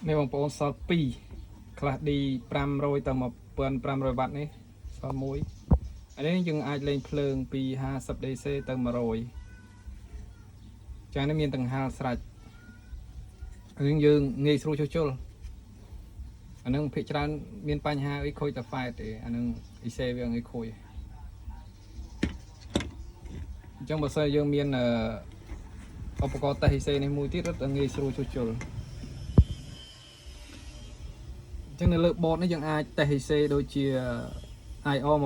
នេះបងប្អូនសល់2 class D 500ទៅ1500វ៉ាត់នេះសល់មួយអានេះយើងអាចលេងភ្លើងពី50 DC ទៅ100ចានេះមានទាំងហាលស្រេចរឿងយើងងាយស្រួលជួសជុលអានឹងភាគច្រើនមានបញ្ហាអីខូចតែ FET ទេអានឹង IC វាងាយខូចអញ្ចឹងបើសិនយើងមានអឺឧបករណ៍តេស្ត IC នេះមួយទៀតរត់តែងាយស្រួលជួសជុលអញ្ចឹងនៅលើ board នេះយើងអាចតេស្ត IC ដូចជា IR 2113 2110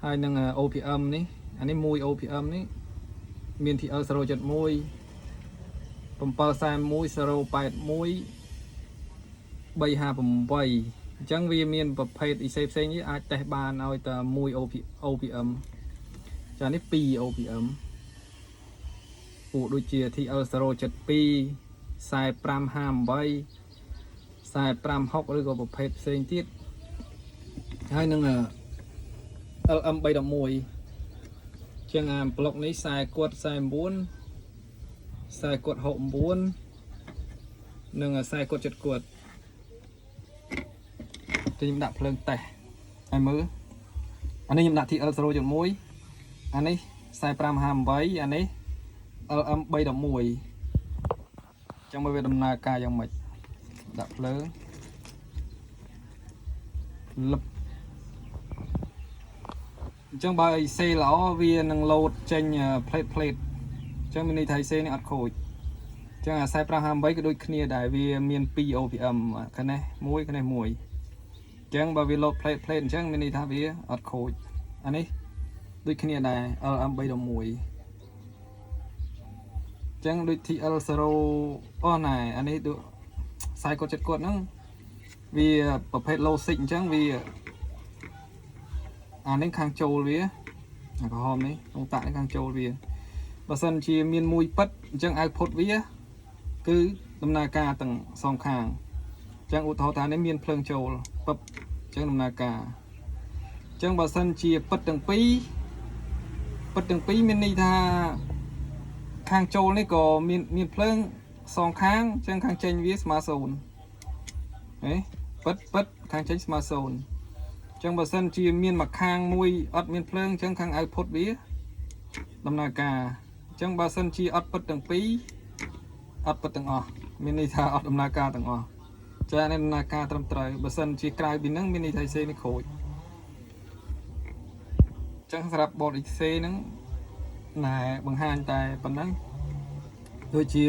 ហើយនឹង OPM នេះអានេះមួយ OPM នេះមាន TL 071 741 081 358អញ្ចឹងវាមានប្រភេទ IC ផ្សេងនេះអាចតេស្តបានឲ្យតែមួយ OP OPM ចានេះ2 OPM ពួកដូចជា TL 072 4558 4556ឬក៏ប្រភេទផ្សេងទៀតហើយនឹង LM 311ជាងអាប្លុកនេះ40គាត់49 40គាត់69និង40គាត់7គាត់ទីខ្ញុំដាក់ភ្លើងតេស្តឲ្យមើលអានេះខ្ញុំដាក់ TL 0.1អានេះ4558អានេះ LM 311ចាំមើលវាដំណើរការយ៉ាងម៉េចដាក់ភ្លើងលឹបអញ្ចឹងបើ IC ល្អវានឹងលោតចេញ plate plate អញ្ចឹងមានន័យថា IC នេះអត់ខូចអញ្ចឹងអា4558ក៏ដូចគ្នាដែរវាមាន2 OPM ខាងនេះមួយខាងនេះមួយអញ្ចឹងបើវាលោត plate plate អញ្ចឹងមានន័យថាវាអត់ខូចអានេះដូចគ្នាដែរ LM 311អញ្ចឹងដូច TL 0អូណែអានេះដូចខ្សែគាត់ចិត្តគាត់ហ្នឹងវាប្រភេទ logic អញ្ចឹងវាអានេះខាងចូលវាអាក្រហមនេះក្នុងតាក់នេះខាងចូលវាបើសិនជាមានមួយពិតអញ្ចឹង output វាគឺដំណើរការទាំងសងខាងអញ្ចឹងឧទាហរណ៍ថានេះមានភ្លើងចូលពឹបអញ្ចឹងដំណើរការអញ្ចឹងបើសិនជាពិតទាំងពីរពិតទាំងពីរមានន័យថាខាងចូលនេះក៏មានមានភ្លើងសងខាងអញ្ចឹងខាងចេញវាស្មើ0ហេពិតពិតខាងចេញស្មើ0អញ្ចឹងបើសិនជាមានមួយខាងមួយអត់មានភ្លើងអញ្ចឹងខាង output វាដំណើរការអញ្ចឹងបើសិនជាអត់ពិតទាំងពីរអត់ពិតទាំងអស់មានន័យថាអត់ដំណើរការទាំងអស់ចានេះដំណើរការត្រឹមត្រូវបើសិនជាក្រៅពីហ្នឹងមានន័យថា IC នេះខូចអញ្ចឹងសម្រាប់ board IC ហ្នឹងណែបង្ហាញតែប៉ុណ្ណឹងដូចជា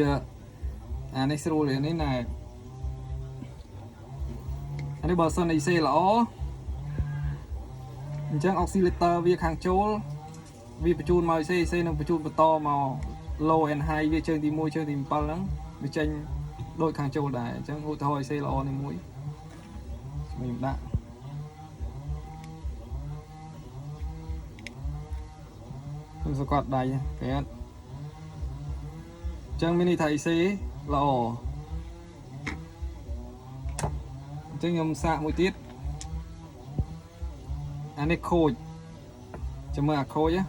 អានេះស្រួលនេះណែអានេះបើសិន IC ល្អអញ្ចឹង oscillator វាខាងចូលវាបញ្ជូនមក IC IC នឹងបញ្ជូនបន្តមក low and high វាជើងទី1ជើងទី7ហ្នឹងវាចេញដូចខាងចូលដែរអញ្ចឹងឧទាហរណ៍ IC ល្អនេះមួយខ្ញុំដាក់ខ្ញុំសង្កត់ដៃគេអត់អញ្ចឹងមានន័យថា IC ល្អអញ្ចឹងខ្ញុំសាកមួយទៀតអានេះខូចចាំមើលអាខូចណា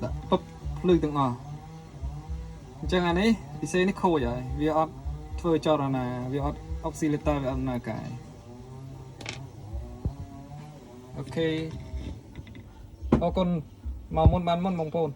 ដាក់ពឹបភ្លឺទាំងអស់អញ្ចឹងអានេះ IC នេះខូចហើយវាអត់ធ្វើចរណាវាអត់ oscillator វាអត់ដំណើរការ OK អរគុណមកមុនបានមុនបងប្អូន។